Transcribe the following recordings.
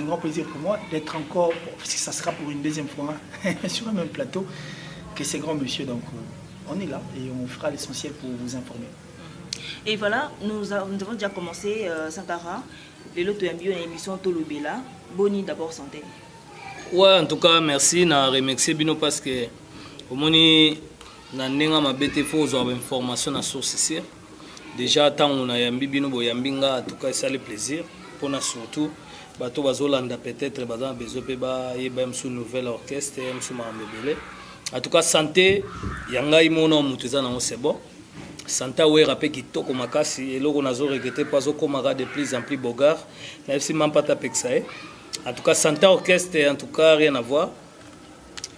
grand plaisir pour moi d'être encore, parce que ça sera pour une deuxième fois, hein, sur le même plateau que ces grands messieurs. Donc on est là et on fera l'essentiel pour vous informer. Et voilà, nous avons déjà commencé, Sankara, lelo toyambi yo na émission Tolobela. Boni d'abord santé? Ouais, en tout cas, merci na remercier bino parce que omoni na ndenge mabe te, faut ozwa bainformation na source sûre. Déjà ntango nayambi bino, boyambi nga, en tout cas esali plaisir mpona surtout bato bazolanda, peut-être baza na besoin mpe bayeba ye mosu nouvelle orchestre ye mosu makambo ebele. En tout cas, santé ya ngai mona moto eza nango, c'est bon. Santé awera mpe kitoko makasi. Eloko nazoregretter mpo azokomaka de plus en plus beau gars, nayebisi mampata apekisa ye. En tout cas, santé orchestre, en tout cas, rien à voir.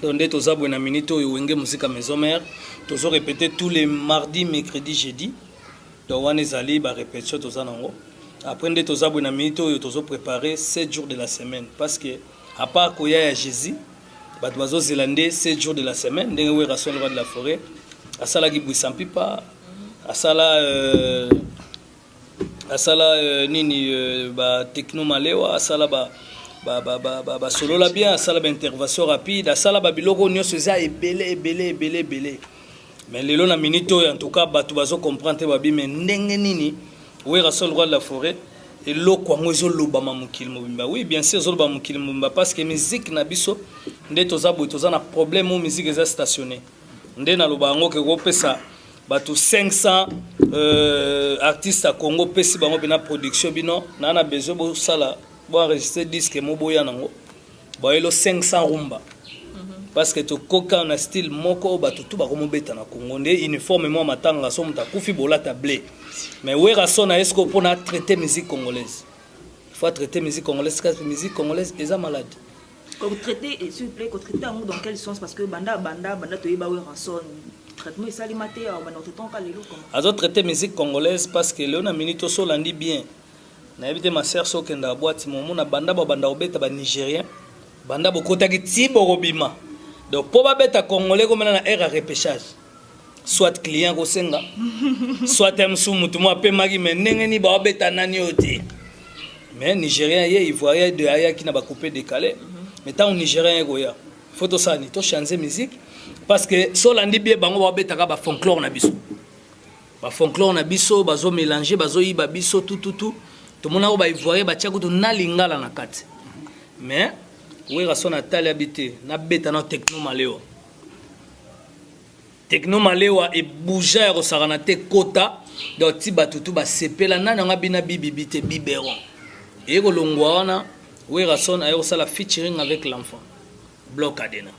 Donc nde toza boye na minute oyo, Wenge Musica Maison Mère tozo répéter tous les mardis, mercredi, jeudi. Donc wana ezali barépétition toza nango. Après, nde toza boye na minute oyo, tozo préparer 7 jours de la semaine, parce que à part koya ya Jésus, bato bazozela nde 7 jours de la semaine, ndenge Werrason le roi de la forêt asalaki Bwisa Mpipa, asala nini, batechno malewa, asala basolola bien, asala baintervention rapide, asala babiloko nyonso eza ebele ebele ebele ebele. Mais lelo na minute oyo, en tout cas, bato bazocomprendre te, babi me ndenge nini Werrason le roi de la forêt, eloko yango ezolobama mokili mobimba. Oui, bien sûr, ezolobama mokili mobimba parce que musique na biso nde toza boye, toza na problème oyo, musique eza stationné. Nde naloba yango ke kopesa bato 500 artiste ya Congo, opesi bango mpena production, bino naa na besoin bosala, boenregistre disque mo boya nango, bayelo 500 rumba, parce que tokoka na style moko oyo bato tu bakomobeta na Congo, nde uniforme mwa matanga so moto akufi bolata bleu. Mais Werrason aye sikoyo mpona atraiter musique congolaise. Il faut traiter musique congolaise kasi musique congolaise eza malade. Traiter, s'il vous plaît, traiter yango dans quel sens? Parce que banda banda banda toyeba Werrason, traitement esalema te. Banda traitement ka lelo, comment? Azotraiter musique congolaise parce que lelo na minute oso olandi bien, nayebi te, ma sœur, so okendaka boîte momona banda babanda kobeta banigérien, banda bokotaki ti bokobima. Donc mpo babeta congolais komena na aire ya repêchage, soit client kosenga, soit mosu mutu mo apemaki, me ndenge nini baobeta nani oyo te? Mais nigérien ye, ivoirien de ayaki na bacoupe décalé. Mais ntango nigérien ye koya, faut tosala nini? Tochange musique, parce que so olandi bien, bango baobetaka bafolklore na biso, bafolklore na biso bazomélange, bazoyiba biso tututu. Tomonako baivoirien batia kutu na lingala na kati. Mais Werrason atali abi te, nabeta na techno malewa. Techno malewa ebuja ya kosakana te, kota. Donc ti bato tu basepela nani yango abina bibibi te, biberon eye kolongwa wana. Werrason aye kosala featuring avec l'enfant Bloc Cadena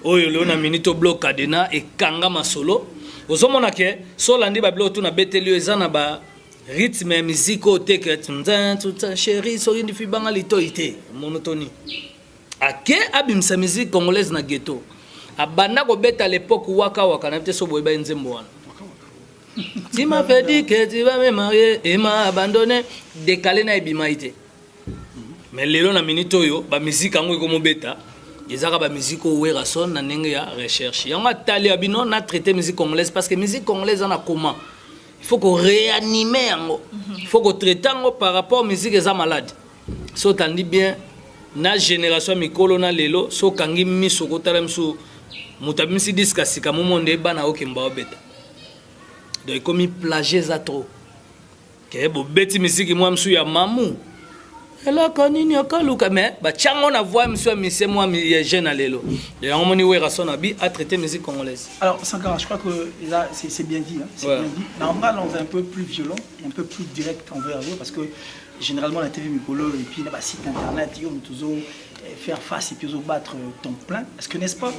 oyo lelo na minute oyo Bloc Cadena ekanga masolo. Ozomona ke so olandi babiloko tu nabeteli oyo eza na ba rythme ya musique oyo te ke chéri soki ndifi banga litoi te, monotoni. Ake abimisa musique congolaise na ghetto, abanda kobeta l'époque Waka Waka. Nayebi te so boyeba ye nzembo wana: "Tu m'as fait dire que tu vas me marier et m'a abandonné." Décalé na ebimai te. Mais lelo na minute oyo, bamusique yango ekomobeta, ezaka bamusique oyo Werrason na ndenge ya recherche yango atali ya bino na traité musique congolaise, parce que musique congolaise eza na comment il faut koréanimer yango, il faut kotraiter yango par rapport musique eza malade. So otandi bien na génération ya mikolo na lelo, so okangi miso kotala miso, moto abimisi disque ya sika momo nde bana okemba obeta. Donc ekomi plagie, eza trop ke bobeti misiki mwa misu ya mamu eloko nini okoluka, mais batiango na voix misu ya misie mwa ya jeune ya lelo. Yango moni Werrason abi atraité musique congolaise. Alors Sankara, je crois que là c'est bien dit, hein, c'est bien dit. Normalement, on est un peu plus violent et un peu plus direct envers eux, parce que généralement la TV mikolo et puis là site internet yo toujours faire face et puis battre ton plein. Est-ce que, n'est-ce pas,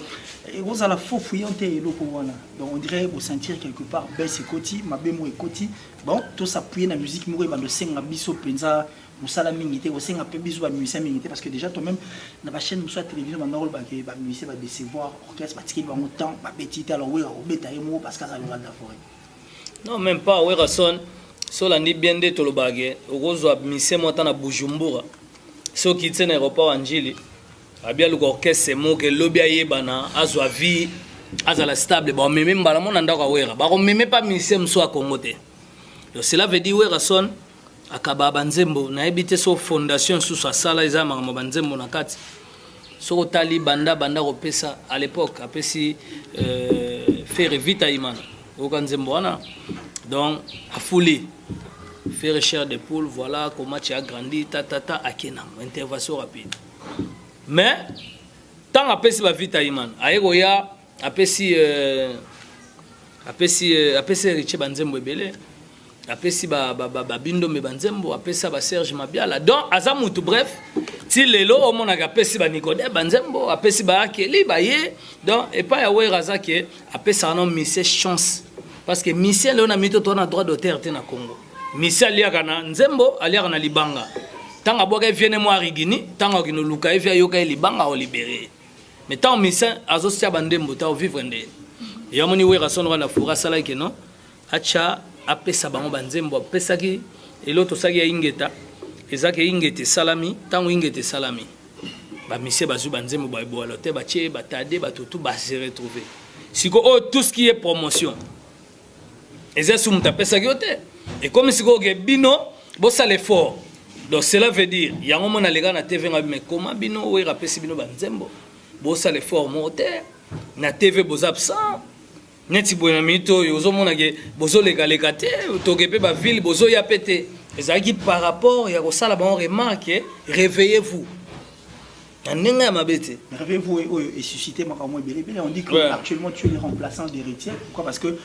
et ozala faux fuyante eloko wana? Donc on dirait sentir quelque part baisse ekoti, mabe mo ekoti. Bon, to s'appuyer na musique moko ebando senga biso mpenza mosala mingi te, kosenga mpe biso bamusicien mingi te, parce que déjà toi-même na bachaîne mosusu ya télévision banda olobake bamusicien badécevoir orchestre, batikeli bango temps, babeti te. Alors Wera obeta ye moko parce que aza le roi de la forêt? Non, même pas. Werrason, so olandi bien nde tolobake, okozwa musicien mo ata na Bujumbura, soki tie na aéroport ya Njili, abi aluka orchestre moko elobi ayebana, azwa vie, azala stable, bameme mbala mo na ndako ya Wera, bakomeme pa musicien mosusu ya Congo te. Donc cela veut dire Werrason Akabaka banzembo, nayebi te so fondation susu asala eza makambo banzembo na kati. Soki otali banda banda kopesa à l'époque apesi Ferre Vita Imana, oyoka nzembo wana. Donc afuli Ferre chair de poule, voilà comment tu as grandi, ta ta ta, akenango intervention rapide. Mais ntango apesi ba Vita Imana, aye koya apesi apesi Héritier banzembo ebele, apesi babindombe banzembo, apesa ba Serge Mabiala. Donc aza mutu, bref, ti lelo omonaka apesi banicodème banzembo, apesi baakeli baye. Donc epai ya Wera aza ke apesaka no misie chance, parce que misie lelo na mito toza na droit d'auteur te na Congo. Misie aliaka na nzembo, aliaka na libanga. Ntango abwaka eviene mwa arigini, ntango akende oluka evi ayoka ye libanga aolibere. Mais ntango misie azosia bandembo ta ovivre nde yamoni Wera son roi la forêt asalaki no atya apesa bango banzembo. Apesaki eloko tosalaki ya Ingeta, ezaki Ingeta esalami. Ntango Ingeta esalami, bamisie bazwi banzembo, baeboalo te, batie batade, bato tu base retrouve. Siko oyo tout ce qui est promotion eza su moto apesaki yo te, ekomi sikoyo ke bino bosala effort. Donc cela veut dire yango mona leka na TV nga, mais comment bino Wera apesi bino banzembo, bosala effort moko te na TV, boza absent neti boye na minute oyo ozomona ke bozolekaleka te, toke mpe baville bozoya mpe te. Ezalaki par rapport ya kosala bango remarque, réveillez-vous na ndenge ya mabe te. Réveillez-vous oyo esuscité makambo ebele ebele. On dit que actuellement tu es le remplaçant d'Héritier. Pourquoi? Parce que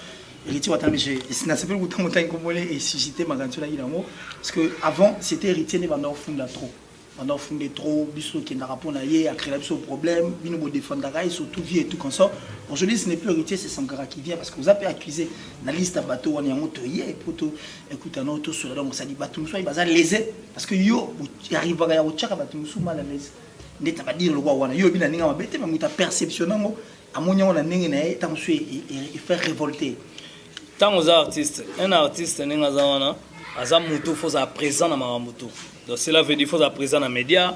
Héritier Watanabe, nasepeli kutango ntangi komole esuscité makanisi olangi yango, parce que avant c'était Héritier nde banda ofunda trop, banda ofunde trop, biso okendaka mpo na ye, acréela biso problème, bino bodefendaka ye surtout vie et tout consort. Aujourd'hui ce n'est plus Héritier, c'est Sankara qui vient, parce que vous avez accusé na liste ya bato wana. Yango toye po to écoute no tosola. Donc sadi bato mosusu baza lésé parce que yo arrivaka ya kotiaka bato mosusu mal à l'aise ndeti na badire lokwa wana. Yo oyebi na ndenge mabe te, mais moto aperception nango, amoni yango na ndenge na ye, ntango mosusu efaire révolter. Ntango oza artiste, un artiste ndenge aza wana, aza motu, faut ozala présent na makambo tu. Donc cela veut dire faut ozala présent na média,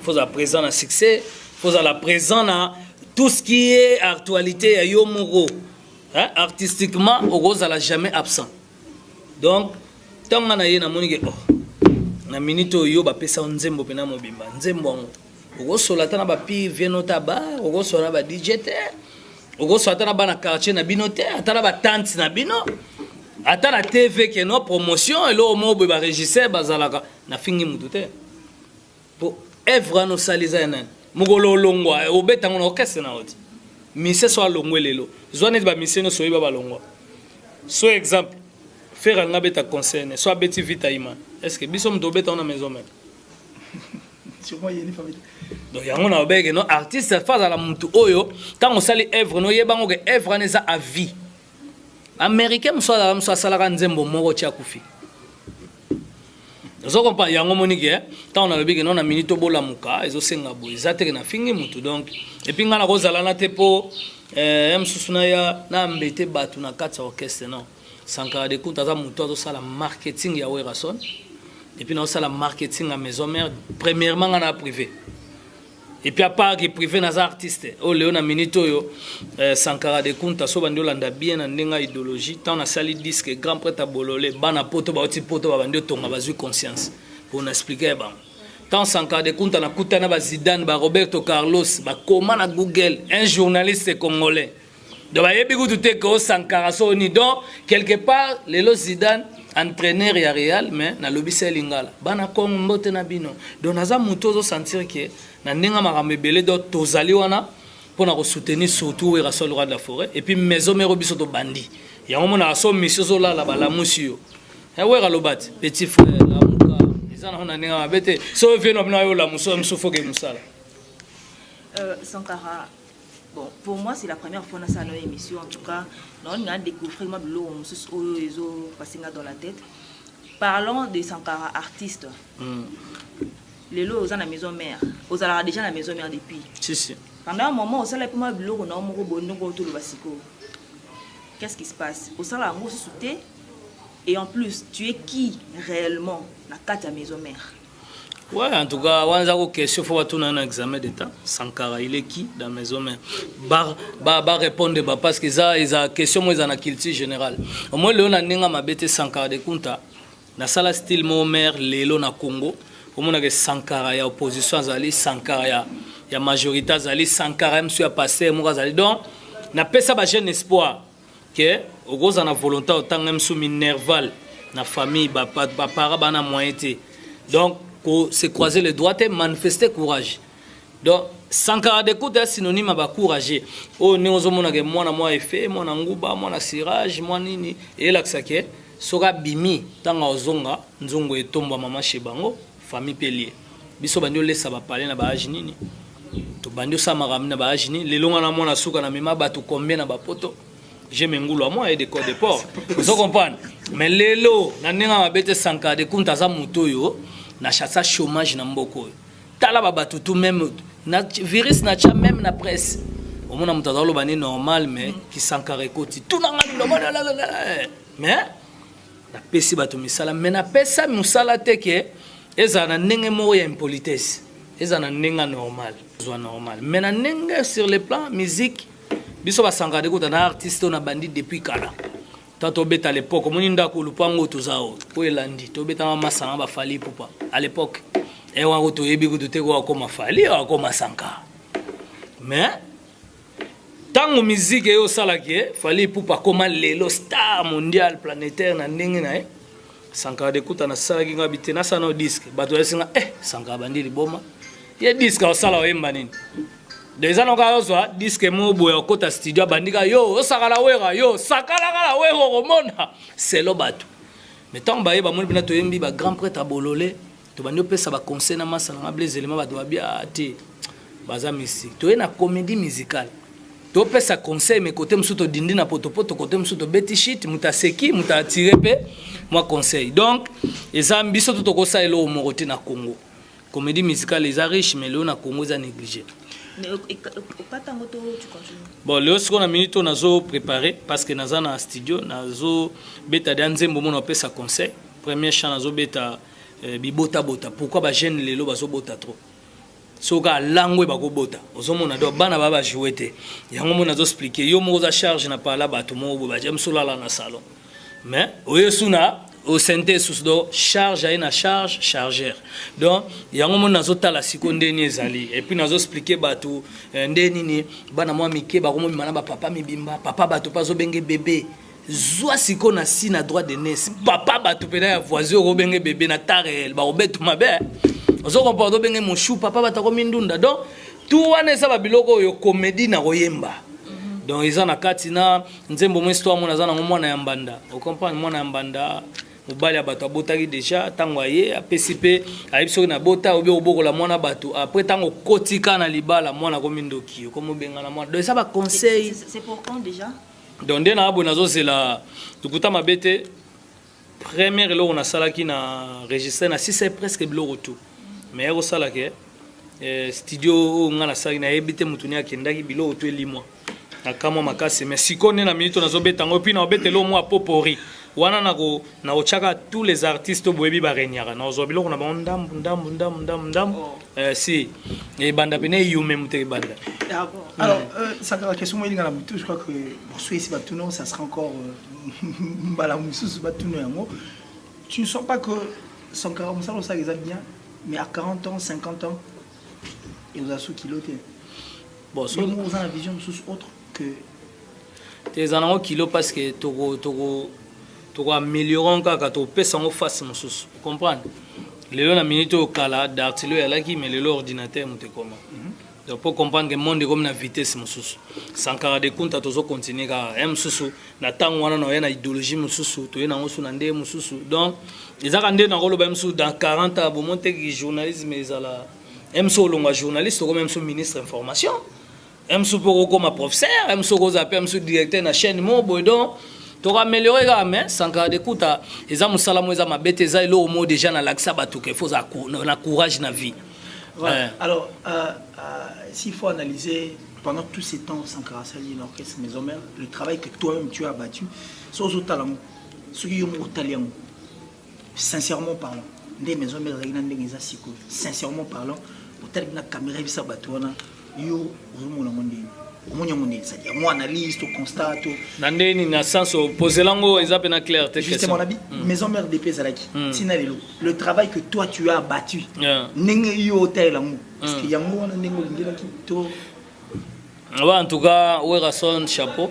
faut ozala présent na succès, faut ozala présent na tout ce qui est actualité ya yo moko, hein? Artistiquement okozala jamais absent. Donc ntango nga na ye namoni ke oh, na minute oyo yo bapesa yo nzembo mpena mobimba, nzembo yango okosola ata na bapire vieno ta bar, okosola na ba DJ te, okosola ata na bana quartier na bino te, ata na batante na bino, ata na TV ke no promotion eloko moko boye, barégisseur bazalaka. Nafingi mutu te, po œuvre wana osali eza ya nani? Mokolo olongwa, obetango na orchestre na yo ti mise so alongwe lelo, zwa neti bamise nyonso oyeba balongwa. So exemple Ferre anga abeta concert ne so abeti Vita Ima, est ce que biso moto obeta ngo na maison mère? Sûrement yeni famille. Donc yango na obeke no artiste fa azala motu oyo ntango osali œuvre no, oyebango ke œuvre wana eza à vie. Américain mosu azala mosu asalaka nzembo moko ti akufi, ozo comprendre. Yango moni ke ntango nalobi ke no na minute obolamuka ezosenga boye, eza teke nafingi mutu. Donc et puis ngai nakozala na te mpo ya mosusu naya na mbete bato na kati ya orchestre. Non, Sankara de Kunta aza motu azosala marketing ya Werason et puis naosala marketing ya maison mère. Premièrement ngai na privé et puis à part que privé naza artiste oyo leo na minute oyo Sankara de Kunta so bandi olanda bien na ndenge ya idéologie. Ntango nasali disque Grand Prêtre Bolole, bana poto bauti poto babandi otonga, bazwi conscience mpo na expliquer ya bango. Ntango Sankara de Kunta nakutana ba Zidane, ba Roberto Carlos, bakoma na Google un journaliste congolais, donc bayebi kutu te ke Sankara soni. Donc quelque part lelo Zidane entraîneur ya Real, mais nalobisa ye lingala, bana Kongo mbote na bino. Donc naza motu ozosentir ke na ndenge makambo ebele. Donc tozali wana mpona kosoutenir surtout Werason le roi de la forêt et puis maison mère biso tobandi yango. Monaka so mission ozolala, balamusi yo, Wera aloba ti petit frère lamuka, eza nango na ndenge mabe te. So vieno bino ayo olamusi oyo mosusu foke mosala. Sankara, bon, pour moi c'est la première fois na sala émission. En tout cas on a découvrir ma biloko mosusu oyo ezo passer nga dans la tête. Parlons de Sankara artiste. Lelo oza na maison mère, ozalaka déjà na maison mère depuis Si si. pendant un moment, osala mpe mwa biloko na yo moko boye. Ndenge otoloba sikoyo, qu'est-ce qui se passe? Osala yango susu te et en plus tu es qui réellement na kati ya maison mère? Ouais, en tout cas, wana eza question faut batuna na examen d'état. Sankara, il est qui dans maison mère? Ba ba ba répondre ba parce que eza question mo eza na culture générale. Au moins leo na ndenge mabe te, Sankara de Kunta. Nasala style moko mare lelo na Congo. Omonaka Sankara ya opposition azali, Sankara ya majorité azali, Sankara ya mosusu ya pasteur moko azali. Donc napesa ba jeune espoir ke okozala na volonté otanga mosusu minerval na famille, ba parents bana moyen te. Donc ko se croiser les doigts te, manifester courage. Donc Sankara Dekunta ya synonyme ya bacourage oyo ndenge ozomonaka mwana mwa efe, mwana nguba, mwana cirage, mwa nini, eyelakisa ke soki abimi, ntango azonga, nzongo etombwa mama chez bango, famille mpe lie. Biso bandi olesa bapale na baage nini, tobandi osala makambo na baage nini. Lelo nga na mwana suka na mema bato combien na bapoto, j'ai mes ngulu à moi et des codes de port, ozo comprendre? Mais lelo na ndenge ya mabe te, Sankara Dekunta aza moto oyo na chassa chômage na mboka oyo. Tala babato tout, même na virus na tia, même na presse omona moto azaloba ni normal, mais kisankara ekoti tunanga liloba, mais napesi bato misala. Mais napesa mosala te ke ezala na ndenge moko ya impolitesse, ezala na ndenge ya normal, zwa normal. Mais na ndenge sur le plan musique, biso basankara Dekuta na artiste oyo na bandi depuis kala. Ta tobeta à l'époque, omoni ndako lupango oyo toza oyo, oyo elandi, tobetanga masanga baFally Ipupa à l'époque. Ewango toyebi kutu te ko akoma Fally, akoma Sankara. Mais ntango miziki eyo osalaki ye, Fally Ipupa akoma lelo star mondial planétaire na ndenge na ye. Sankara Dekuta nasalaki nga bi te, nasala no disque, bato bayesinga eh, Sankara bandi liboma ye, disque osala oyemba nini? Donc eza noka ozwa disque moko boye, okota studio, abandika yo osakala Wera, yo sakalaka na Wera, okomona selo bato. Mais ntango baye bamoni mpena toyembi bagrand prêtre abolole, tobandi opesa baconseil na masa nanga Blaise Elema, bato babia te baza mystique. Toye na comédie musicale, topesa conseil, mais côté mosusu todindi na potopoto, côté mosusu tobeti shit, moto aseki, moto atire mpe mwa conseil. Donc eza biso to tokosala eloko moko te na Congo. Comédie musicale eza riche, mais lelo na Congo eza négligé. Bon, lelo sikoyo na minute oyo nazo préparé, parce que naza na studio, nazobeta dia nzembo mona opesa conseil. Premier chant nazobeta bibotabota. Pourquoi bajeune lelo bazobota trop? Soki alangwe bakobota, ozomona. Donc bana baa bajoue te, yango mona nazoexpliquer yo moko oza charge na pala bato moko boye baja mosu olala na salon, mais oye su na osente susu. Donc charge aye na charge chargeur. Donc yango moni nazotala sikoyo ndeni ezali, et puis nazoexpliquer bato nde nini bana mwa mike bakomobima na bapapa mibimba, papa bato mpe azobenge bébé. Zwa sikoyo na si na droit de naissance, papa bato mpena ya voisin okobenge bébé na ta réel, bakobeta mabe. Ozo comprendre? Obenge moshu, papa bato akomi ndunda. Donc tout wana eza babiloko oyo comédie na koyemba. Donc eza na kati na nzembo mo histoire mona aza nango mwana ya mbanda, ocomprendre? Mwana ya mbanda, mobali ya bato abotaki déjà. Ntango aye apesi mpe ayebi soki nabota obi obokola mwana bato. Après ntango okotika na libala, mwana akomi ndoki, okomi obengana mwana. Donc eza baconseil. C'est pour quand déjà? Donc nde na boye nazozela lokuta mabe te. Première eloko nasalaki na registre na sisa presque biloko tout, mais ekosalaka studio oyo nga nasalaki, nayebi te motu ni akendaki, biloko to elimwa na kamwa makasi. Mais sikoyo nde na minute nazobeta yango, puis naobetela mwa popori wana nakotiaka tous les artistes oyo boyebi baregnaka, nakozwa biloko na bango ndambu ndambu ndambu ndambu ndambu. Si ebanda pene eyume moto ebanda. Ah, alors, Sankara, question moi na mutu, je crois que pour ceux ici batuno, ça sera encore mbala mosusu batuno yango. Tu ne sens pas que Sankara mosala osala eza bien, mais à 40 ans, 50 ans, et oza sous kilo te? Bon, so yo oza na vision mosusu autre que te, eza nango kilo, parce que toko tokoaméliorer kaka, topesa yango face mosusu, comprendre? Lelo na minute oyo, kala dactylo eyalaki, mais lelo ordinateur moto ekoma. Donc po comprendre que monde ekomi na vitesse mosusu, Sankara de Kunta tozocontinue kaka ye mosusu na ntango wana na oya na idéologie mosusu, toye nango su na ndenge mosusu. Donc ezaka nde nakoloba ye mosusu dans 40 ans, bomoni teki journalisme ezala ye mosusu olongwa journaliste, okoma ye mosusu ministre information, ye mosusu mpe okokoma professeur, ye mosusu okozala mpe ye mosusu directeur na chaîne moko boye. Donc tokoaméliorer kaka, mais Sankara de Kuta eza mosala mo eza mabe te, eza eloko moko déjà nalakisa bato ke fo ozala na courage na vie. Voilà. Ouais. Alors, s'il faut analyser pendant tous ces temps, Sankara Sali, l'orchestre Maison Mère, le travail que toi-même tu as abattu, sur les talents, ce qui est talent, sincèrement parlant, des Maison Mère, sincèrement parlant, otali na caméra bisa bato wana, yo ozomona ngo ndenge? Omoni yango ndenge, c'est-à-dire moi, analyse to constat to Na ndenge nini? Na sens opozela yango eza mpe na clair te. Justement, nabi Maison Mère DP ezalaki ntina lelo, le travail que toi tu as battu, ndenge yo otalela yango, parce que yango wana ndenge olingelaki to? Ouais, en tout cas, Werrason, chapeau.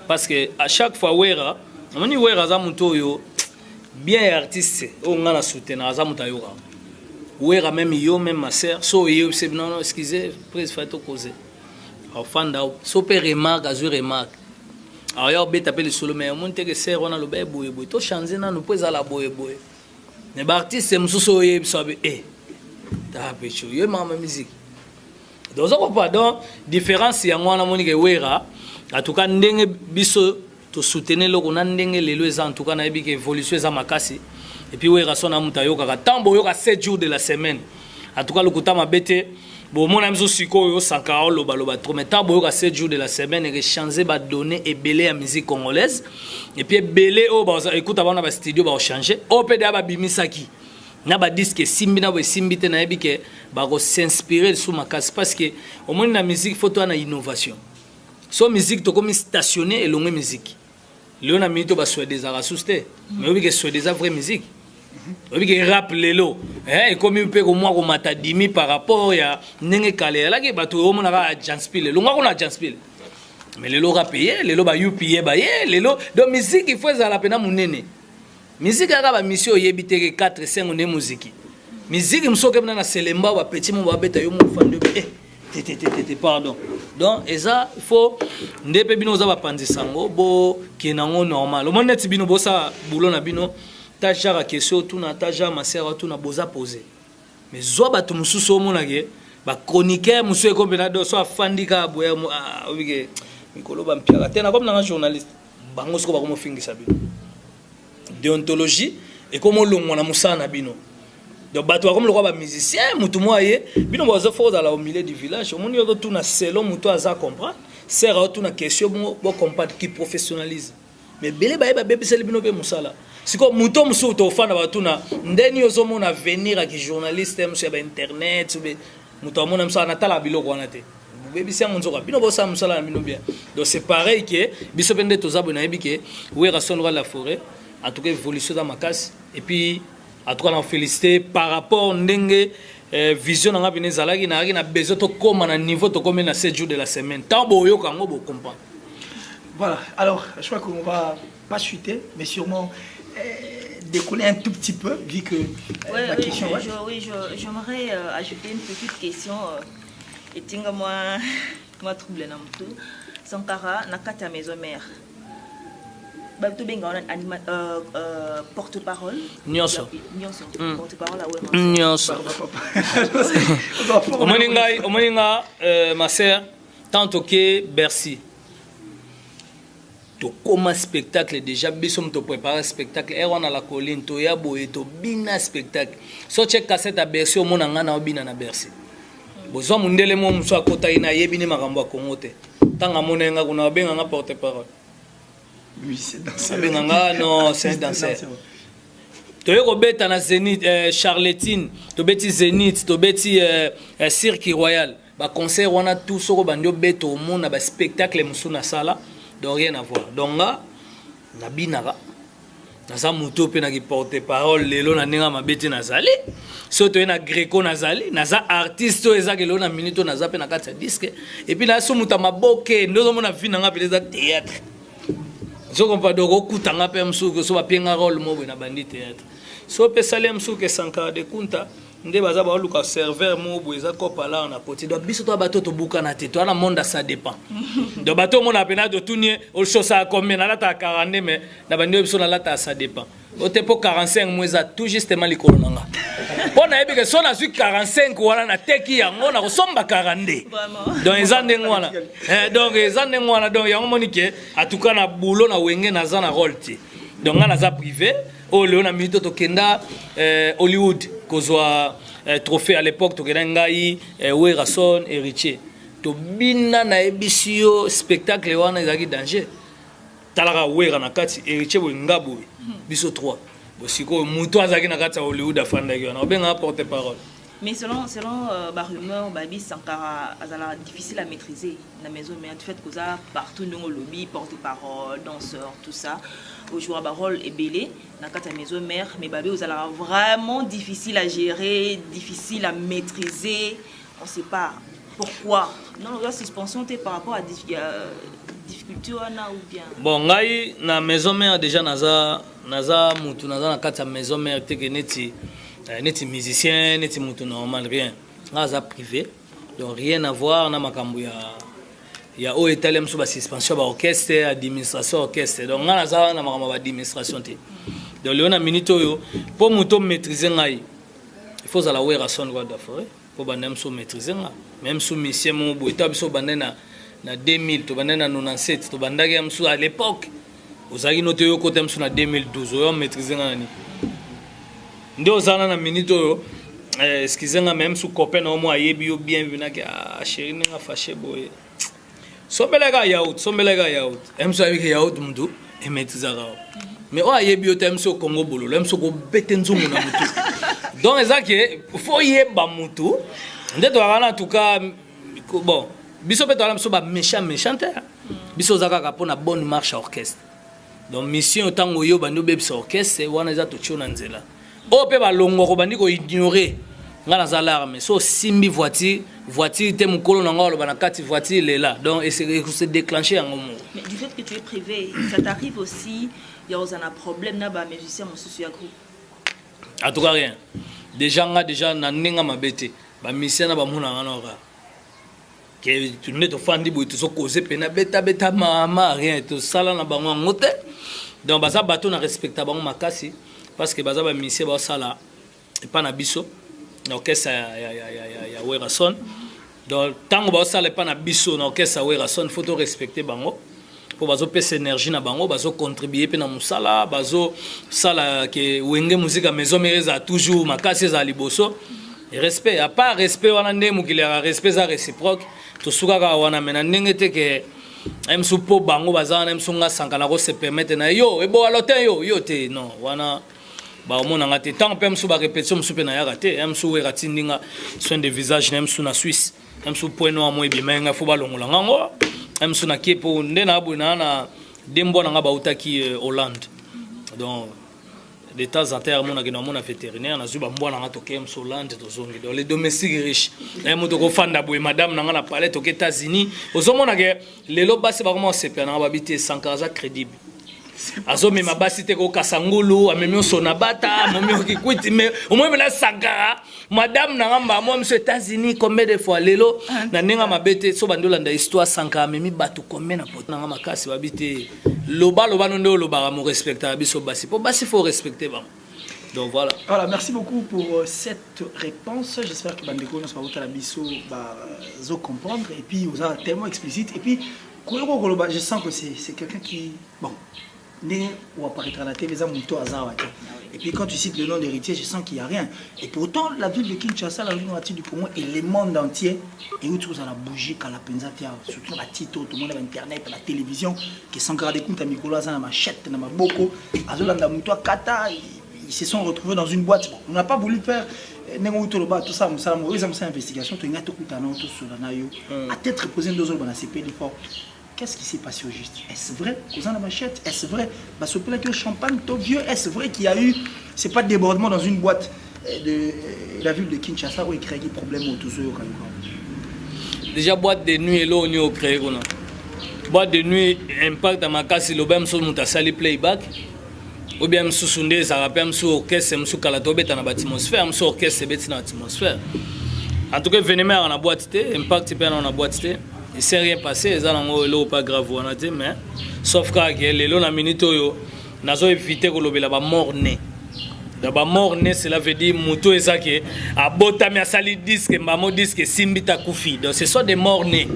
Parce que à chaque fois, Wera, omoni Wera aza moto oyo bien ya artiste oyo nga na soutenir, aza moto ayoka. Wera même yo, même ma sœur, so oye se non non, excusez, prise fa to causer. Afanda so pe remarque, azwi remarque. Aya obeta mpe lisolo, mais omoni te ke sœur wana aloba boye boye, to change nanu mpo ezala boye boye. Mais baartiste mosusu oyo oyebisa be e ta pecho yo mama musique, donc oza kopa. Donc différence yango wana, moni ke Wera, en tout cas ndenge biso tosoutenir eloko na ndenge lelo eza, en tout cas nayebi ke évolution eza makasi. Et puis Wera so na moto ayokaka ntango boyoka 7 jours de la semaine, en tout cas lokuta mabe te, bomona biso sikoyo Sankara olobaloba trop, mais ntango boyoka 7 jours de la semaine, ekochange badonnées ebele ya musique congolaise. Et puis ebele oyo ekuta bango na bastudio bakochange, oyo mpe deya babimisaki na badisque esimbi na bo esimbi te, nayebi ke bakos'inspire lisusu makasi, parce que omoni na musique faut toya na innovation. So musique tokomi stationné, elongwe musique. Lelo na minute oyo baswede ezalaka susu te, mais oyebi ke swede eza vraie musique. Oyebi ke rap lelo ekomi mpe komwa komata dimi par rapport ya ndenge kala ezalaki. Bato omonaka Janspil, elongwa kuna Janspil, mais lelo rap ye, lelo ba UPA baye lelo. Donc musique il faut ezala mpena monene. Musique kaka bamission oyebi te ke 4 5 nde muziki. Musique mosusu okebina na selemba, bapeti mo babeta yo mofandi obi te te te te te, pardon. Donc eza faut nde mpe bino oza bapanzisa yango, bokende yango normal. Omoni neti bino bosala boulot na bino, ta genre question otuna, ta genre masere otuna, boza posé. Mais zwa bato mosusu, omonake bachroniqueur mosusu ekomi mpena do so afandi kaka boye, obike mikolo bampiaka te, nakomi nanga journaliste. Bango siko bakomofingisa bino, déontologie ekomi olongwa na mosala na bino. Donc bato bakomi lokola bamusicien, motu moko aye bino boza fo kozala au milieu du village. Omoni yo totuna selon moto aza comprendre, ser aotuna question bongo bocomprendre ki professionnalisme, mais ebele baye babebiseli bino mpe mosala. Sikoyo moto mosusu tofanda batuna ndeni ozomona avenir aki journaliste mosu ya bainternet, moto amona mosala natala biloko wana te, bobebisi yango. Nzoka bino bosala mosala na bino bien. Donc c'est pareil ke biso mpe nde toza boye. Nayebi ke Werrason roi de la forêt, en tout cas évolution eza makasi. Et puis en tout cas na félicité par rapport ndenge vision na nga pene ezalaki, nayaki na besoin tokóma na niveau tokómi na 7 jours de la semaine. Ntango boyoka yango, bocomprendre. Voilà, alors je crois qu'on va pas chuter, mais sûrement décoller un tout petit peu, vu que Ouais, la oui, question. Ouais. Oui, j'aimerais ajouter une petite question. Etinga moi, moi trouble na mutu. Sankara, na kati ya Maison Mère. Bato benga wana porte-parole. Nyonso. Nyonso. Porte-parole ya Nyonso. Omoni ngai, omoni nga, ma sœur, tant toke Bercy, tokóma spectacle déjà, biso moto toprépare spectacle ere wana la colline, toya boye, tobina spectacle. So tie cassette ya Bercy, omona ngai na obina na Bercy. Bozwa mondele mo mosu akotaki na ayebi ne makambo ya Kongo te, ntango amona ye nga kuna, abenganga porte parole. Oui, c'est danseur. Abenganga non, c'est un danseur. Toye kobeta na Zénith, Charletine, tobeti Zénith, tobeti Cirque Royal, baconcert wana tout. Soko bandi obeta, omona baspectacle mosusu nasala, donc rien à voir. Donc nga nabinaka, naza moto mpe naki porte parole lelo na ndenge ya mabe te. Nazali so toye na Greco, nazali, naza artiste oyo ezaki lelo na minute oyo naza mpe na kati ya disque. Et puis naso moto ya maboke nde ozomona vi na nga mpe eza théâtre, ozokompa. Donc okutanga mpe mosuku so bapienga rôle mo boye na bandi théâtre, so mpe sali ya mosuku Esankara de Kunta nde baza baoluka serveur moko boye eza kopa lar na koti. Donc biso toya bato tobukana te, toya na monde, ça dépend. Donc bato omona mpena totuni ye ososaka combien, nalataka 42, mais na bandi oyo biso nalataka ça dépend o te, mpo 45 mo eza tout justement likolo na nga, mpo nayebi ke so nazwi 45 wana nateki yango nakosomba 42. Vraiment. Donc eza ndenge wana. Donc eza ndenge wana. Donc yango moni ke en tout cas na boulot na Wenge naza na rôle te. Donc nga naza privé oyo lelo na minute tokenda Hollywood kozwa trophée. À l'époque tokenda ngai, Werrason, Héritier, tobina. Nayebisi yo spectacle wana ezalaki danger. Talaka Wera na kati, Héritier boye, nga boye, biso 3 bo. Sikoyo moto azalaki na kati ya Hollywood afandaki wana, obengaka porte parole. Mais selon barumeur, babi Sankara azala difficile à maîtriser na maison, mais du fait koza partout, ndongo lobby, porte-parole, danseur, tout ça, ojouer barôle ebele na kati ya maison mère, mais babi ozalaka vraiment difficile à gérer, difficile à maîtriser. On sait pas pourquoi. Non, la suspension te par rapport à difficulté wana ou bien? Bon, ngai na maison mère déjà, naza mutu naza na kati ya maison mère te ke neti musicien, neti mutu normal, rien. Ngai aza privé, donc rien à voir na makambo ya oyo etali mosusu, basuspension ya baorchestre, administration orchestre. Donc ngai naza na makambo ya baadministration te. Donc lelo na minute oyo, mpo moto omaîtrise ngai, il faut ozala Werrason, roi de la forêt, mpo banda mosu omaîtrise nga. Même so musicien moko boye, ta biso obandai na 2000, tobandai na 97, tobandaki ya mosu à l'époque, ozalaki no te. Oyo kota mosu na 2012, oyo omaîtrise nga na nini? Nde ozala na minute oyo, excuse nga, même su copain na yo mo ayebi yo bien, vinaki: "Ah chéri, ndenge afashe boye, sombelaka yaourt, sombelaka yaourt." Mosu ayebiki yaourt, mutu emaîtrisaka o, mais oyo ayebi yo te, mosu okongo bololo, mosu okobete nzungu na mutu. Donc eza ke faut yeba mutu nde tozalaka na. En tout cas, bon, biso mpe tozala biso baméchant méchant te. Biso oza kaka mpona bonne marche ya orchestre. Donc mission, ntango oyo obandi obebisa orchestre wana, eza totio na nzela oyo mpe balongwaka, obandi koignore. Nga naza l'arme, so osimbi voiture te, mokolo na nga oloba na kati voiture lela, donc se déclencher yango moko. Mais du fait que tu es privé, ça t'arrive aussi ya kozala na problème na bamusicien mosusu ya groupe? En tout cas, rien. Déjà nga déjà na ndenge mabe te, bamusicien na bamonaka na oka ke nde tofandi boye, tozokoze pena betabeta mama, rien. Tosala na bango yango te. Donc baza bato na respecta bango makasi, parce que baza bamusicien, baosala epa na biso na orchestre ya Werrason. Donc ntango baosala epa na biso na orchestre ya Werrason, faut torespecte bango, mpo bazopesa énergie na bango, bazocontribue mpe na mosala, bazosala ke Wenge Musica Maison Mère ezala toujours makasi, ezala liboso. Respect, à part respect wana, nde mokili yaka respect eza réciproque. Tosukaka wana, me na ndenge te ke mosu mpo bango baza wana, mosu nga Sanka na kose permettre na yo ebowalo te, yo te, non. Wana baomonanga te. Ntango mpe mosu barépétition mosu mpe nayaka te, mosu Wera tindi nga soin de visage na mosu na Suisse, mosu point noir mo ebima nga, fo balongola ngango. Mosu nakie mpo nde na boye naa na de mbwa na nga bautaki Hollande. Donc de temps en temps amonaki na omona vétérinaire, nazwi bambwa na nga, toke mosu Hollande, tozongi. Donc les domestiques riche, naye moto kofanda boye, madame na nga na palais, toke États-Unis. Ozomona ke lelo basi bakoma kosepela na nga, babi te Sankara aza crédible, azomema basi te kokasa ngulu, amemi osona bata, amemi okikwiti, mais omoi Sankara, madame na nga mba mwa miso États-Unis combien de fois. Lelo na ndenge mabe te, so bandi olanda histoire, Sankara amemi bato combien na poto na nga makasi. Babi te, loba loba no nde olobaka, mo respectaka biso basi, mpo basi faut respecter bango. Donc voilà. Voilà, merci beaucoup pour cette réponse. J'espère que bandeko nyonso bakotala biso bazo comprendre. Et puis oza tellement explicite. Et puis je sens que c'est quelqu'un qui, bon, ndenge oapparaîtra na TV, eza moto aza awa te. Et puis quand tu cites le nom d'héritier, je sens qu'il y a rien. Et pourtant la ville de Kinshasa, la ville du Congo et le monde entier euti kozala bougie kala mpenza te awa, surtout na batito, tomona bainternet, na télévision, ke Sankara de Kunta mikolo aza na machette na maboko, azolanda moto akata. Ils se sont retrouvés dans une boîte. Bon, on n'a pas voulu faire ndenge outi oloba, tosala mosala moko, eza mosala investigation. Tolingai tokutana, tosola na yo à tête reposée, nde ozoloba na sepeli fort. Qu'est-ce qui s'est passé au juste? Est-ce vrai qu'aux la machette? Est-ce vrai basopelaki au champagne to vieux? Est-ce vrai qu'il y a eu, c'est pas, débordement dans une boîte de la ville de Kinshasa où il crée des problèmes autour? Déjà boîte de nuit, eloko nini ocréé kuna? Boîte de nuit, impact ya makasi, loba mosusu moto asali playback ou bien mosusu nde ezalaka mpe mosusu orchestre mosusu kala tobeta na baatmosphère mosusu, orchestre ebeti na atmosphère. En tout cas, événement yaka na boîte te, impact mpe yanao na boîte te. Il s'est rien passé, eza nango eloko pas grave wana te. Mais sauf kaka ke lelo na minute oyo, nazo éviter kolobela bamort né. Donc bamort né, cela veut dire moto eza ke abotami, asali disque, mbamo disque esimbi ta, kufi. Donc ce sont des morts nés.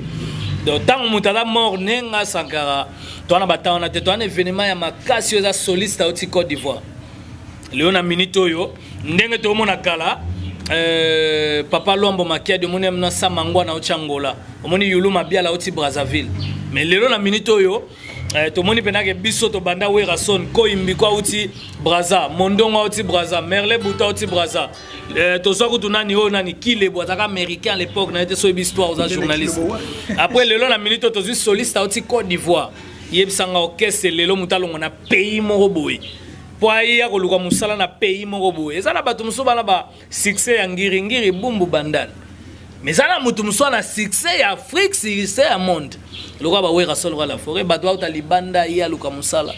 Donc ntango moto aza mort né, nga Sankara towana bata wana te. Towana événement ya makasi oyo eza soliste auti Côte d'Ivoire. Lelo na minute oyo, ndenge toomona kala, papa Lwambo Makiadi, omoni amina Samangwana auti Angola, omoni Yulu Mabiala auti Brazzaville. Mais lelo na minute oyo, Tomoni mpenza ke biso tobanda Werrason, Koyimbiko auti Braza, Mondongo auti Braza, Merle Buta auti Braza. Tozwa kutu nani oyo, nani, Kilebo azalaka américain à l'époque na ye te. So oyebi histoire, oza journaliste. Après, lelo na minute oyo tozwi soliste auti Côte d'Ivoire. Yebisanga, orchestre lelo, moto alongo na pays moko boye mpo aya koluka mosala na pays moko boye, eza na bato mosusu bana ba succès ya ngiringiri, bumbu, bandal, mais eza na moto mosusu na succès ya Afrique, succès ya monde, lokola baWerrason, lokola La Forêt. Bato bauta libanda, ye aluka mosala.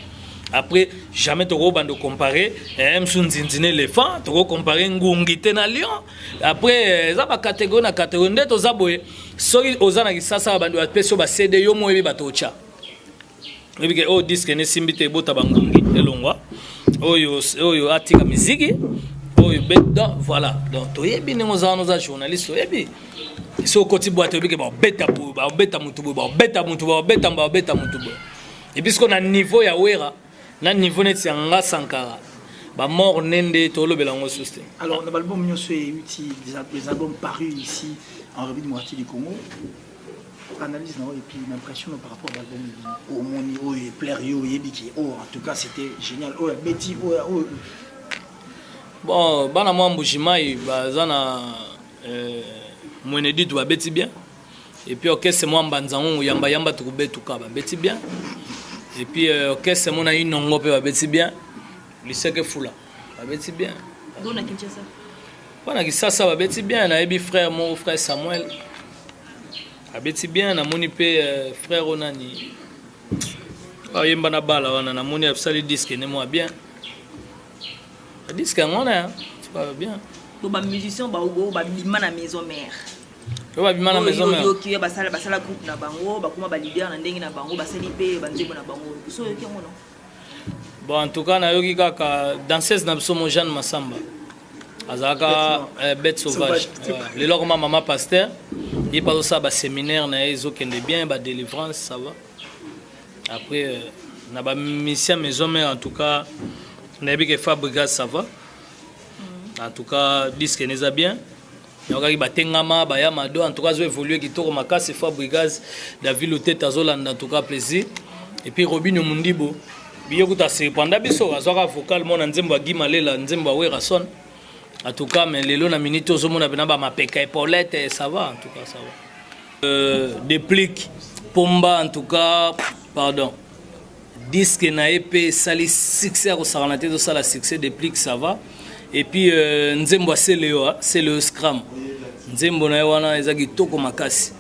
Après, jamais tokobanda comparer mosu nzinzi na éléphant, tokocompare ngungi te na lion. Après, eza bacatégorie na catégorie. Nde toza boye, soki oza na Kisasa, bandi bapesi yo baCD, yo mo oyebi bato otya, oyebi ke oyo disque nesimbi te, ebota bangungi, elongwa oyo, oyo atika miziki oyo. Donc voilà, donc toyebi ndenge oza wana, oza journaliste, oyebi soki okoti boîte, oyebi ke babeta boye, babeta motu boye, babeta motu, babeta, babeta motu boye. Et puis sikoyo na niveau ya Wera, na niveau neti ya nga Sankara, bamort ne nde tolobela yango susu te. Alors, na album nyonso euti, des albums parus ici en République démocratique du Congo, analyse na et puis une impression par rapport à l'album omoni oyo plaire yo, oyebi ki oh, en tout cas c'était génial, oyo abeti, oyo oyo? Bon, bana mwa Mbujimai baza na Mweneditu, babeti bien. Et puis orchestre mwa Mbanzangungu, Yamba Yamba Tukubetuka, babeti bien. Et puis orchestre mona Inongo mpe babeti bien, Liseke Fula babeti bien. Na Kinshasa? Wana Kisasa babeti bien. Nayebi frère moko, frère Samuel, abeti bien. Namoni mpe frère oyo nani ayemba na bala wana, namoni asali disque ne mwa bien, disque yango wana c'est bien. To bamusicien baoyo babima na Maison Mère? Oyo babima na Maison Mère? Oyoki basala, basala groupe na bango, bakoma baleader na ndenge na bango, basali mpe banzembo na bango, so oyoki yango non? Bon, en tout cas nayoki kaka danseuse na biso mo Jeanne Masamba, azalaka bête sauvage, lelo akoma mama pasteur. Ye mpe azosala baséminaire na ye, ezokende bien, badélivrance, ça va. Après, na bamusicien Maison Mère, en tout cas nayebi ke Fabrigas, ça va. En tout cas disque eza bien, nayokaki batengama baya mado. En tout cas azo évolue kitoko makasi, Fabrigas. David Lutete azolanda, en tout cas plaisir. Et puis Robino Mundibo biyo kuta surprendre biso, azwaka vocal mo na nzembo ya Gimalela, nzembo ya Werason, en tout cas. Mais lelo na minute ozomona mpena bamapeka epaulette, ça va, en tout cas ça va. Déplique Pomba, en tout cas pardon, disque na ye mpe esali succès ya kosakana te, ezosala succès. Déplique, ça va. Et puis nzembo ya Seleo, Seleo Scram, nzembo na ye wana eza kitoko makasi.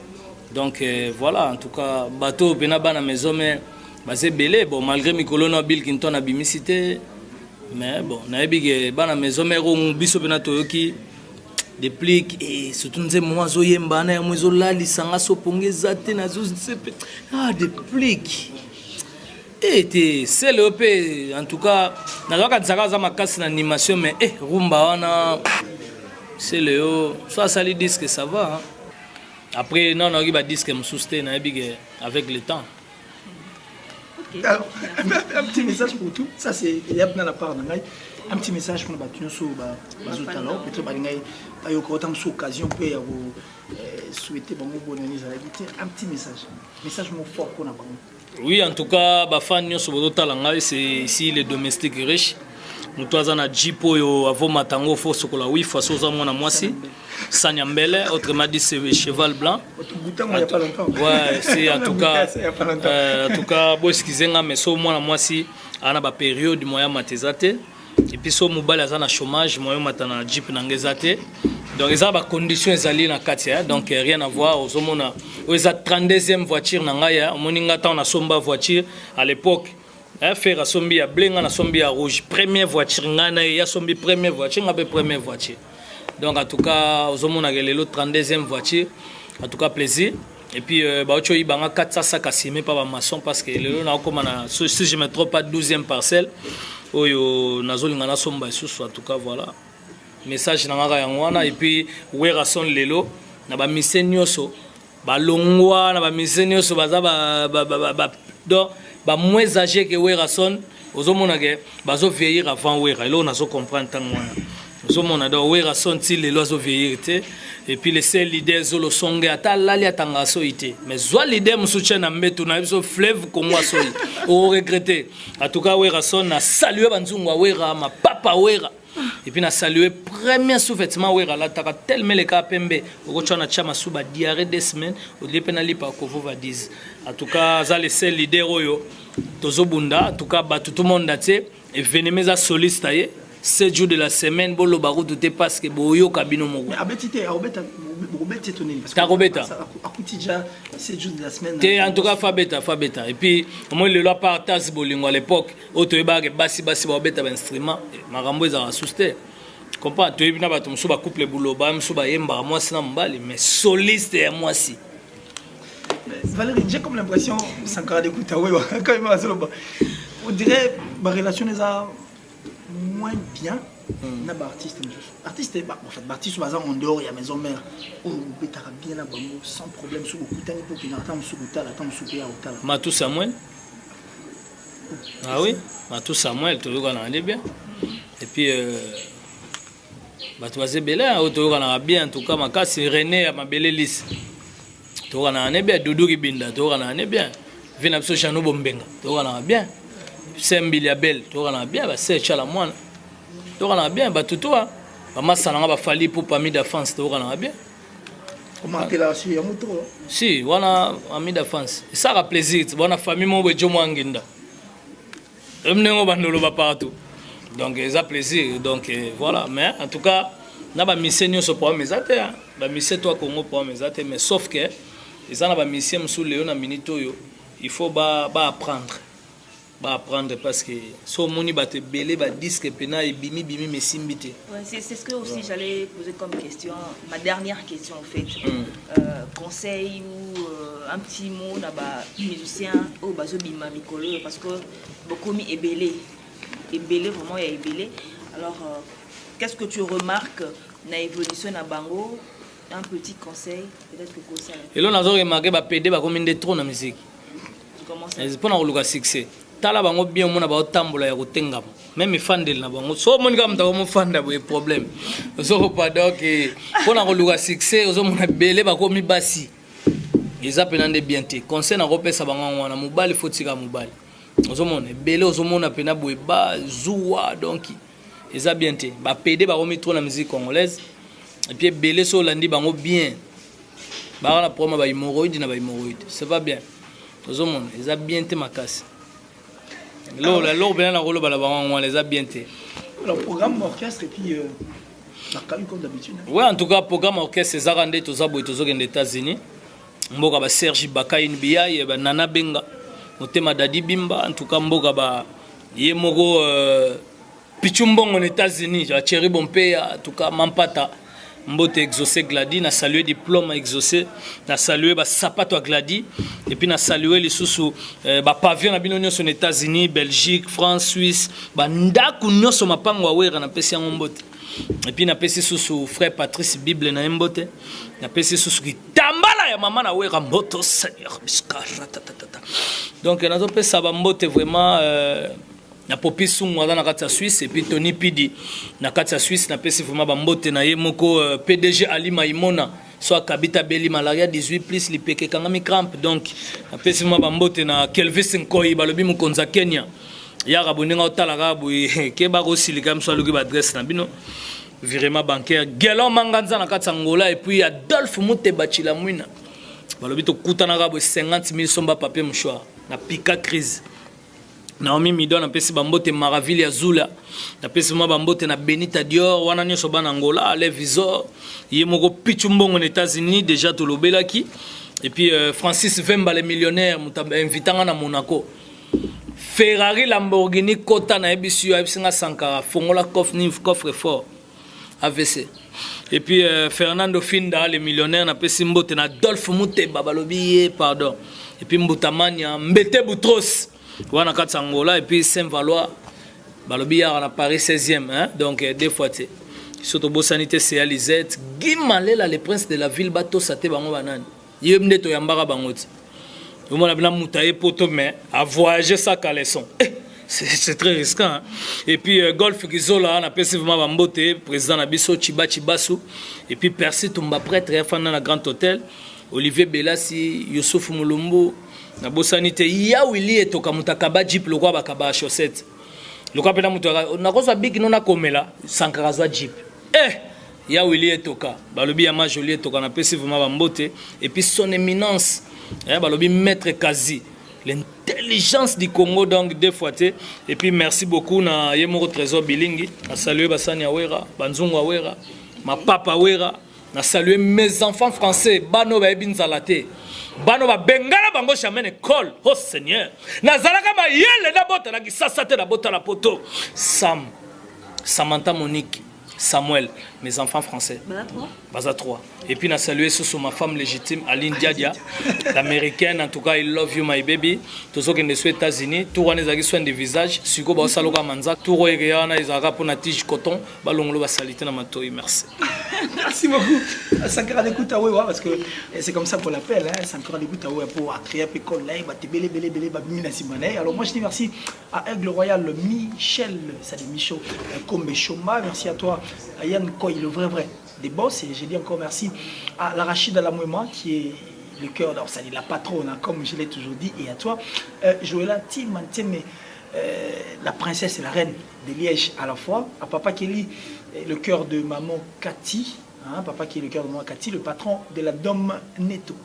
Donc voilà, en tout cas bato oyo mpena bana Maison Mère baza ebele. Bon, malgré mikolo na Bill Clinton abimisi te, mais bon, nayebi ke bana Maison Mère oyo biso mpena toyoki Déplique et surtout nzembo moko azoyemba na yango ezolalisanga so pongo eza te, nazosepe. Ah, Déplique e te, sele oyo mpe, en tout cas nazalaka nzaka aza makasi na animation, mais rumba wana, sele oyo so asali disque, ça va, hein? Après non, nayoki badisque mosusu te, nayebi ke avec le temps. Okay. Alors, un petit message pour tout. Ça, c'est il y a la part de un petit message pour bato nyonso bazotala, peut-être balingai bayoka ota mosu occasion mpe ya souhaiter bango bonne année ezalaki te. Un petit message, message mo fort mpona bango. Oui, en tout cas bafan nyonso bozotala ngai, c'est ici le domestique riche. Moto aza na jeep oyo avomata yango, fo sokola huit fois. So oza mwana mwasi, sani ya mbele, autrement dit c'est cheval blanc. Ouais, c'est en tout cas, en tout cas bo excuse nga, mais so mwana mwasi aza na bapériode, moya mata eza te. Et puis so mobali aza na chômage, moya mata na jeep na nga eza te. Donc eza bacondition ezali na kati, donc rien à voir. Ozomona oyo eza 32e voiture na ngai. Omoni nga ntango nasomba voiture à l'époque, frère asombi ya bleu, nga nasombi ya rouge. Première voiture ngai na ye, asombi première voiture, nga mpe première voiture. Donc en tout cas ozomonaka lelo 32e voiture, en tout cas plaisir. Et puis bauti oyibanga 400 sac asime pa bamaçon, parce que lelo naokóma na, si je me trompe pas, 12e parcelle oyo nazolinga nasomba lisusu. En tout cas voilà, message na ngaka yango wana. Et puis Werason lelo na bamise nyonso balongwa, na bamise nyonso baza donc bamoins âgé ke Werason, ozomona ke bazovieillir avant Wera. Eloko nazo comprendre ntango wana, Ozomona, donc Werrason ti lelo azovieillir te. Et puis le seul leader Zolo Songe, ata alali atanga soi te, mais zwa leader mosusu tia na mbeto na biso fleuve Congo asoi oregrete. En tout cas Werrason, na salue banzungu ya Wera, mapapa Wera. Et puis na salue premier sous-vêtement Wera alataka tellement leka pembe, okotya na tia masuba diarrhée 2 semaines olie mpe nalipa kovo va 10. En tout cas aza le seul leader oyo tozobunda. En tout cas bato tout monde te événement eza soliste ye 7 jours de la semaine, boloba kutu te parce que boyoka bino moko. Mais abeti te, akobeta, bokobeti to nini? Parce que Takobeta. Akuti déjà 7 jours de la semaine. Te, en tout cas fabeta, fabeta. Et puis omoi lelo apartage bolingo, à l'époque oyo toyebaka basi basi baobeta bainstrument, makambo ezalaka susu te. Comprend, toyebi na bato mosusu bacouple buloba mosusu bayembaka mwasi na mobali, mais soliste ya mwasi. Valérie, j'ai comme l'impression, Sankara Dekunta, ouais, quand même, on dirait ma relation est moins bien. Na baartiste mosusu, artiste en fait, baartiste baza en dehors ya maison mère oyo obetaka bien na bango sans problème, soki okutani mpo okendaka ata mosuku otala, ata mosuku ya otala. Matou Samuel, ah oui, Matou Samuel, toyokanaka nde bien. Et puis bato baza ebele oyo toyokanaka bien, en tout cas makasi. René ya mabele lise, toyokanaka ne bien. Dudu Kibinda, toyokanaka ne bien. Vi na biso Jano Bombenga, toyokanaka bien. Sembili ya bele, toyokanaka bien. Base Chala Mwana, toyokanaka bien. Bato to bamasa nanga bafali po pami da France, toyokanaka bien. Omankelaka yango to? Si, wana ami d'enfance, esaka plaisir wana famille moko boye, jo mwa nginda ndenge bandoloba partout, donc eza plaisir. Donc voilà, mais en tout cas na bamusicien nyonso problème eza te. Bamusicien to ya Congo problème eza te, mais sauf que eza na bamusicien mosusu lelo na minute oyo il faut baapprendre baapprendre, parce que so omoni bato ebele badisque mpena ebimi bimi mesimbi te. Ouais, c'est ce que aussi j'allais poser comme question, ma dernière question en fait. Conseil ou un petit mot na ba musicien oyo bazobima mikolo, parce que bokomi ebele ebele, vraiment ya ebele. Alors qu'est-ce que tu remarques na évolution na bango? Un petit conseil peut-être que kosala. Elo nazo remarquer bapédé bakomi nde trop na musique mpona koluka succès. Tala bango bien, omona baotambola ya kotengama, même efandeli na bango. So omoni kaka moto akomofanda boye, problème ozokopa. Donc mpona koluka succès, ozomona ebele bakomi basi, eza mpena nde bien te. Conseil nakopesa bango yango wana: mobali fo tika mobali. Ozomona ebele, ozomona mpena boye bazuwa, donc eza bien te. Bapédé bakomi trop na musique congolaise. Et puis ebele so olandi bango bien, baka na problème ya bahémorroïde na bahémorroïde, c'est pas bien. Ozomona eza bien te makasi. Loko mpena nakoloba na bango wana, eza bien te. Alors programme orchestre et puis bakalu comme d'habitude, hein. Ouais, en tout cas programme orchestre ezaka nde toza boye, tozokende États-Unis, mboka ba Serge Bakayin Biyai, banana Benga motema Dadi Bimba. En tout cas mboka ba ye moko Pichu Mbongo na États-Unis, Thierry Bompeya. En tout cas Mampata mbote, Exaucé Gladi na salue, diplôme Exaucé na salue, basapato ya Gladi. Et puis na salue lisusu bapavillon na bino nyonso na États-Unis, Belgique, France, Suisse, bandako nyonso, mapango awera, napesi yango mbote. Et puis napesi susu frère Patrice Bible na ye mbote, napesi susu kitambala ya mama na Wera mboto, Seigneur biskaratatata. Donc nazopesa bambote vraiment na Popi Sungu aza na kati ya Suisse, et puis Tony Pidi na kati ya Suisse, napesi vraiment bambote na ye moko PDG Ali Maimona so akabita beli malaria 18 plus lipeke ekangami crampe. Donc napesi vraiment bambote na Kelvis Nkoi, balobi mokonzi ya Kenya yaka boye ndenge otala kaka boye ke bakosilika miso aluki baadresse na bino, virement bancaire. Gelon Manganza na kati ya Ngola, et puis Adolphe Muteba Chilamwina, balobi tokutanaka boye 50 000 somba papier mouchoir na pika crise. Naomi Mido, napesi bambote. Maraville ya Zula, napesi mwa bambote na Benita Dior. Wana nyonso bana Ngola, ale Visor ye moko Pichu Mbongo na États-Unis déjà tolobelaki. Et puis Francis Vemba le millionnaire, moto invitanga na Monaco, Ferrari Lamborghini kota, nayebisi yo, ayebisi nga Sankara fongola coffre, coffre fort AVC. Et puis Fernando Finda le millionnaire, napesi mbote na Adolphe Muteba, balobi ye pardon. Et puis Mbutamania Mbete Boutros wana kati ya Angola, et puis Saint Valois, balobi yaka na Paris 16e, hein? Donc deux fois te so tobosani te Seya Lisette Guy Malela le prince de la ville, batosa te bango banani ye nde toyambaka bango ti omona bina moto aye poto mais avoyage sa caleçon eh. C'est très risquant, hein. Et puis Golf Kizola, napesi vraiment bambote, président na biso Chiba Chibasu, et puis Percy Tumba, prêtre afanda na Grand Hôtel, Olivier Belasi, Youssouf Mulumbu, nabosani te ya Willy Etoka, moto akaba jeep lokwa bakaba ya chaussette, lokwa mpena moto nakozwa biki no nakomela Sankara azwa jeep. Eh, ya Willy Etoka, balobi ya Majoli Etoka, napesi vraiment bambote. Et puis son éminence, eh, balobi maître Kazi, l'intelligence du Congo, donc deux fois te. Et puis merci beaucoup na ye moko Trésor Bilingi. Na saluer basani ya Wera, banzungu ya Wera, ma papa Wera. Na saluer mes enfants français, bano bayebi nzala te, bano babengana bango jamais na école. Oh Seigneur, nazalaka mayele, nabotala kisasa te, nabotala poto. Sam, Samantha, Monique, Samuel, mes enfants français. Baza trois. Baza 3. Et puis na saluer susu ma femme légitime, Aline Diadia, l'américaine. En tout cas, I love you, my baby. Tozokende so États-Unis. Tour wana ezalaki soin de visage, sikoyo baosaloka manza. Tour oyo ekeya wana ezalaka mpona tige coton, balongolo basalite na matoi. Merci. Merci beaucoup. Sankara Dekuta Wewa, parce que c'est comme ça qu'on l'appelle, hein, Sankara Dekuta Wewa, pour créer un peu comme là, bah, bele bele bele, bah, bimi na simane. Alors moi je dis merci à Aigle Royal, Michel, ça dit Michaud, Kombe Choma, merci à toi, à Yann Koy, le vrai vrai des boss, et j'ai dit encore merci à la Rachida Lamouema, qui est le cœur, alors ça dit la patronne, hein, comme je l'ai toujours dit, et à toi, Joëlla Timanteme, la princesse et la reine de Liège à la fois, à Papa Kelly, le cœur de maman Cathy, hein, papa qui est le cœur de maman Cathy, le patron de la Dom Netto.